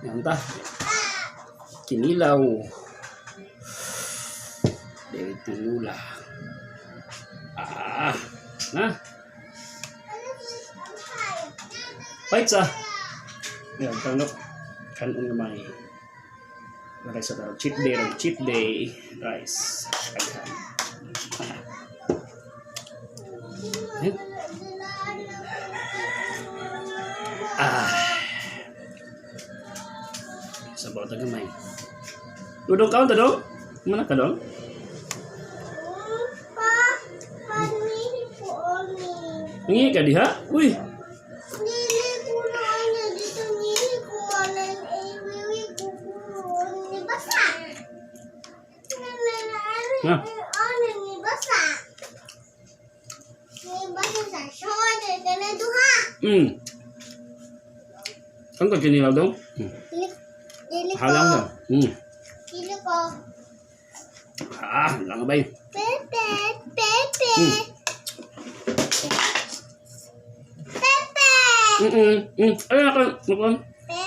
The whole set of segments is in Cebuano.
Yan ta. Kinilaw. De tinula. Ah. Na. Paitsa. Yan, tanok. Kanon nga may rice sa taro. Cheat day ron. Cheat day rice. Daghan. Ah. Ayan. Ah. Sabaw ta gamay. Dudong kaon ta dong? Mana ka dong? Pa, panihi po ani. Ngihi ka diha? Uy, Dili ko na ano dito ngihi ko anan eh wiwi ko ko ni basa. Ha? Ano ni basa? Ni basa sa short kana duha. Kan ka kinilaw dong? Dili dili ko. Halang na. Dili ko. Ah, lang ba yun? Pepe, pepe. Pepe. Ay, naka, naka. Pepe.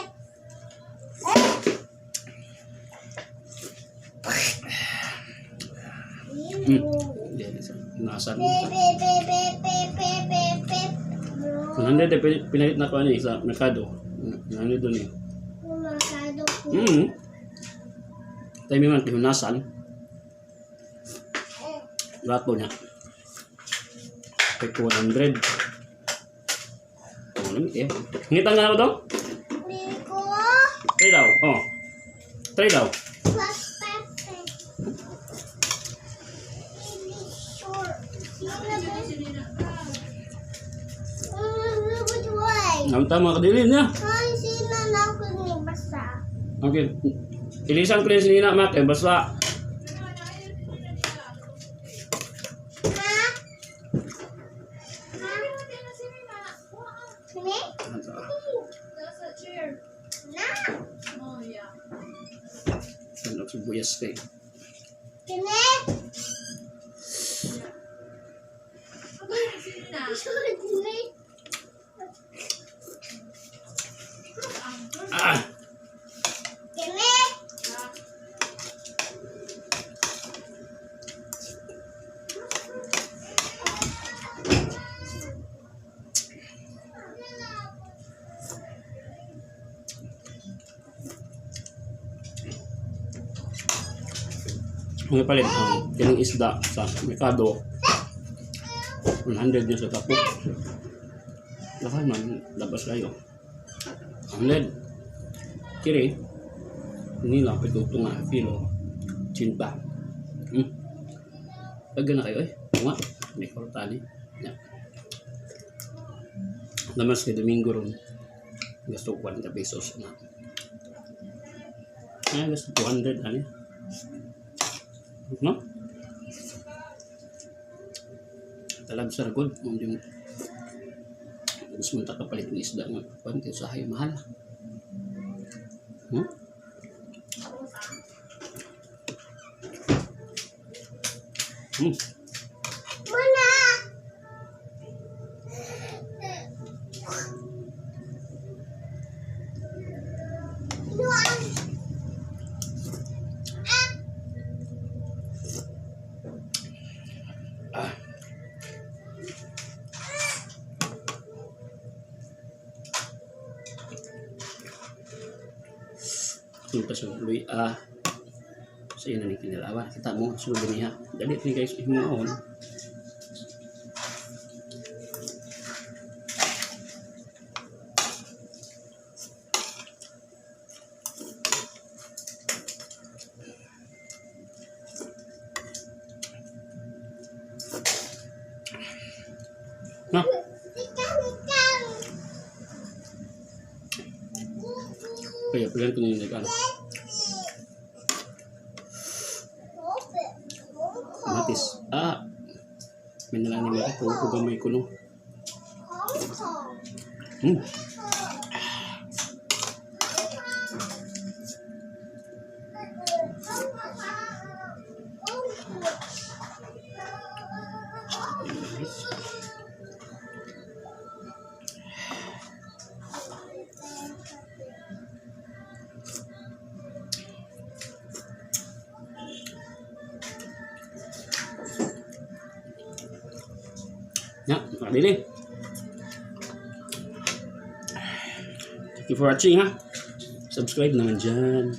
Nasa Pepe, pepe, pepe, pepe. 100 eh, pinalit na ko ano eh, sa merkado. 100 doon eh. Merkado ko. Tayo man, pinunasan. Lato niya. Kay 100. Oh, lamit eh. Ngitang nga ako daw? Dili ko. Try daw. Oh. Try daw. Plus pepe. Dili sure. Namta mga kadilin niya. Ay, sino na ako ni basa? Okay. Ilisan ko rin si Nina, Mac. Eh, basta. Ha? Ha? Kini? Nasa chair. Na? Oh, yeah. Ano, sibuyas kay. Kini? Ano yung sina? Kini? Ah! Kini? Mga palit, ang kining isda sa merkado, 100 niya sa tapok. Lakay man, labas kayo. 100. Kiri, nila, pito nga, kilo, chinta. Pagka na kayo eh. Nga, may kortani. Yeah. Namas kay Domingo ron. Gasto 40 pesos na. Ay, gasto 200, ano? No? Talag sa ragod. Yung gusto mo kapalit ng isda nga. Kuan kayo sa hayo mahal. Mana? Luang. Ah. Punta sa luy ah sa ina ni kinilawan. Kita mo sulod niya. Dali ni guys himuon. Na, Ikan, ikan. Kaya pilihan ko nila ano. Kamatis. Ah. May nalang ni Mara. Kung gamay ko no. Guys. Ya, nakadili. Thank you for watching, ha. Subscribe naman dyan.